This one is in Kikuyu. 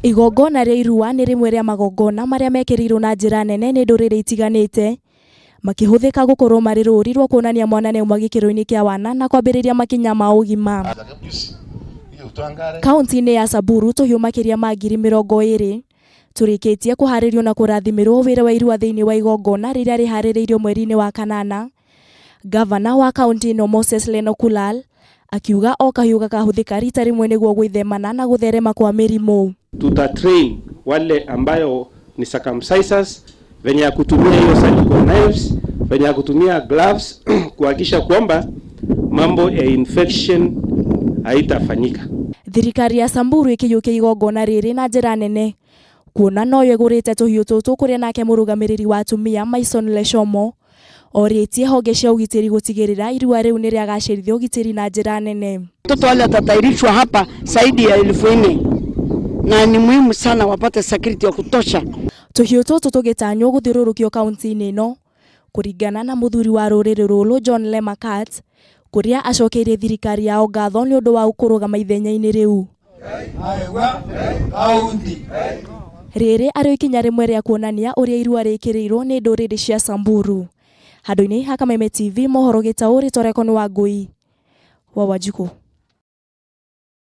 Igongona rĩa irua nĩ rĩmwe rĩa magongona marĩa mekĩrĩirwo na njĩra nene nĩ ndũrĩrĩ itiganĩte, makĩhũthĩka gũkorwo marĩ rũri rwa kuonania mwana nĩauma gĩkĩro-inĩ kĩa wana na kwambĩrĩria makinya ma ũgima. Kaunti-inĩ ya Samburu tũhiũ makĩria ma 20,000 tũrĩkĩtie kũharĩrio na kũrathimĩrwo wĩra wa irua thĩinĩ wa igongona rĩrĩa rĩharĩrĩirio mweri-inĩ wa kanana. Gavana wa kaunti ĩno Moses Leno Kulal akiuga o kahiũ gakahũthĩka rita rĩmwe nĩguo gwĩthemana na gũtherema kwa mĩrimũ. Tuta train wale ambayo ni circumcisers venye ya kutumia hiyo surgical knives, venye ya kutumia gloves kuhakikisha kwamba mambo ya infection haitafanyika. Thirikari ya Samburu ĩkĩiyũkia igongona rĩrĩ na njĩra nene kuona noyo ĩgũrĩte tũhiũ tũtũ, kũrĩa nake mũrũgamĩrĩri wa atumia Maison Leshomo orĩtie honge cia ũgitĩri gũtigĩrĩra irua rĩu nĩ rĩagacĩrithia ũgitĩri na njĩra nene. Watoto wale watatahirishwa hapa zaidi ya 4,000 na ni muhimu sana wapate security ya kutosha. Tũhiũ tũtũ tũgĩtanywo gũthiũrũrũkio kaunti-inĩ ĩno kũringana na mũthuri wa rũrĩrĩ rũrũ John Lemakat, kũrĩa acokeirie thirikari yao ngatho nĩ ũndũ wa kũrũgama ithenya-inĩ rĩu. Rĩrĩ arĩ ikinya rĩmwe rĩa kuonania ũrĩa irua rĩkĩrĩirwo nĩ ndũrĩrĩ cia Samburu. Handũ-inĩ ha Kameme TV mohoro gĩtaũ rĩtwa rĩakwa nĩ Wangũi wa Wanjikũ.